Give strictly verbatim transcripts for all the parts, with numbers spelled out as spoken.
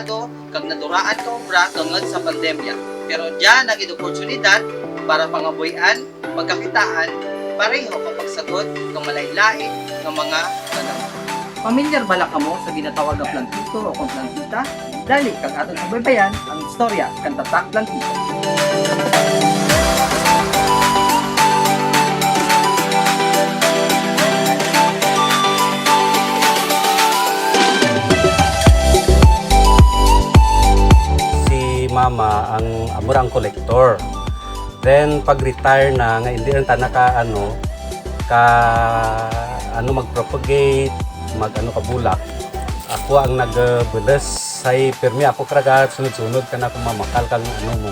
kag naduraan ka obra tungod sa pandemya. Pero dyan ang oportunidad para pangabuhian, pagkakitaan, pareho kang pagsagod kang malain-lain nga mga tanawon. Pamilyar bala kamo sa ginatawag nga plantito o kang plantita? Dali kag atun subaybayan ang istorya kang Tatak Plantito. Si mama ang amo ra ang kolektor. Then pag-retire na nga indi ra tana ka ano, ka ano, mag-propagate, mag-ano ka bulak. Ako ang nagbules, hay pirmi ako kara gasunod-sunod kana kung mamakal kang ano mo,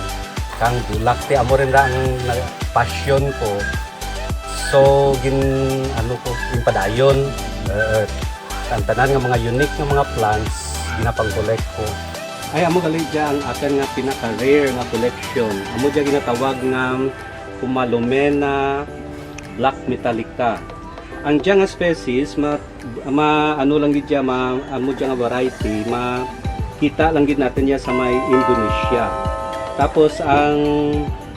kang bulak ti amo run ra ang na-, passion ko. So gin-ano ko, ginpadayon. Eh, ang tanan nga mga unique nga mga plants ginapang-collect ko. Ay, amo gali dya ang akun nga pinaka-rare nga collection. Amo dya ginatawag nga Homalomena Black Metallica. Ang dya nga species, ma-, ma-, ano lang gid dya, ma-, amo dya nga variety, makita lang gid natun dya sa may Indonesia. Tapos ang,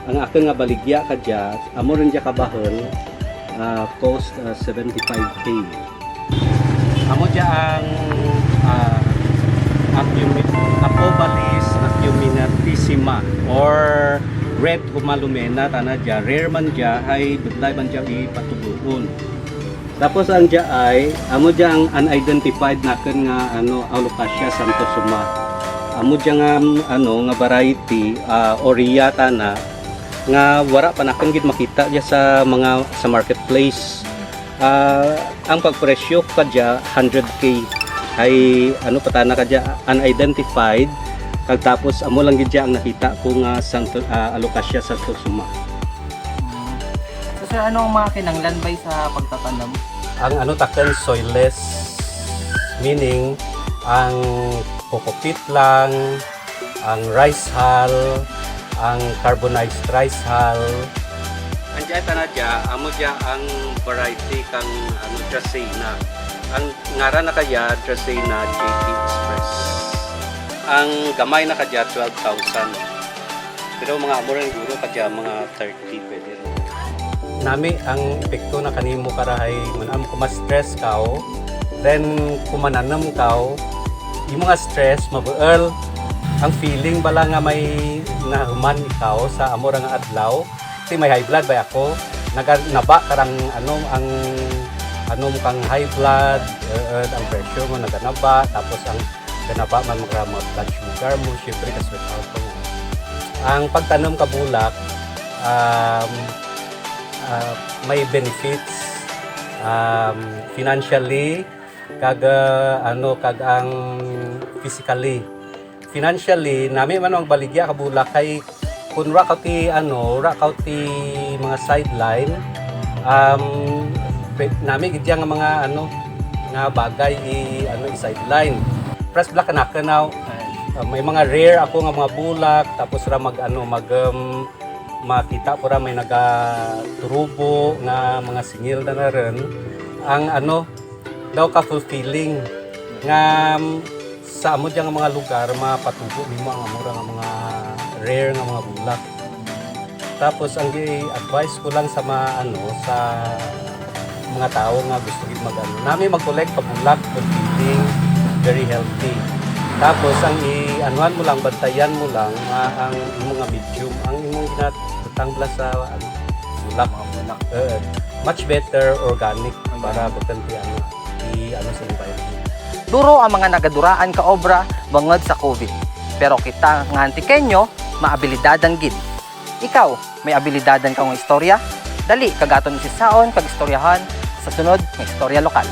ang akun nga baligya kadya, amo run dya kabahul, ah, cost, ah, seventy-five K. Amo dya ang, ah, acumi-, Apoballis acuminatissima or red Homalomena tana dya. Rare man dya, hay budlay man dya ipatuboon. Tapos ang dya ay, amo dya ang unidentified nakun nga, ano, Alocasia xanthosoma. Amo dya nga, ano, nga variety, ah, aurea tana, nga wara pa nakun gid makita dya sa mga, sa marketplace. Ah, ang pagpresyo kadya, hundred K. Hay, ano pa tana kadya, unidentified. Kag tapos, amo lang gid dya ang nakita ko nga xantho-, ah, Alocasia xanthosoma. So, sir, ano ang mga kinahanglan bay sa pagtatanom? Ang ano takun, soilless, meaning ang coco peat lang, ang rice hull, ang carbonized rice hull. Ang dya tana dya, amo dya ang variety kang ano, Dracaena. Ang ngaran na kadya, Dracaena J T Express. Ang gamay na kadya, twelve thousand. Pero mga amo run guro kadya, mga thirty. Di pwede run. Nami ang epekto na kanimo kara hay, man-am kung ma-stress kaw, then kung mananum kaw, imo nga stress mabuul, ang feeling bala nga may nahuman ikaw sa amo ra nga adlaw, ti may high blood bay ako, naganaba karang ano, ang ano mo kang high blood, eh, eh, ang pressure mo naganaba, tapos ang ganaba man maka-blood sugar mo, syempre ka-sweat out mo. Ang pagtanum ka bulak, um, ah, may benefits, um, financially, kag, ah, ano, kag ang physically. Financially, nami man magbaligya ka bulak kay kun wara kaw ti, ano, wara kaw ti mga sideline, um, pe-, nami gid dya nga mga, ano, nga bagay i, ano, i-sideline. Press black na kanaw. Ah, may mga rare ako nga mga bulak, tapos ra mag, ano, mag, um, makita ko ra may nagaturubo nga mga singil na, na run. Ang, ano, daw ka fulfilling nga, mm, sa amo dya nga mga lugar, mapatubo nimo ang amo ra nga mga rare nga mga bulak. Tapos, ang i-advise ko lang sa mga, ano, sa mga tawo nga gusto gid mag-ano, nami mag-collect ka bulak, fulfilling, very healthy. Tapos, ang i-anuhan mo lang, bantayan mo lang, ah, ang imo nga medium, ang imong ginatutang bala sa, ano, bulak. Mga bulak. Eh, much better organic. Para bukun ti ano, ti ano sa environment. Duro ang mga nagaduraan ka obra bangud sa COVID. Pero kita nga Antiqueño, maabilidadan gid. Ikaw, may abilidadan ka nga istorya? Dali kag atun usisaon kag istoryahan sa sunod nga Istorya Lokal.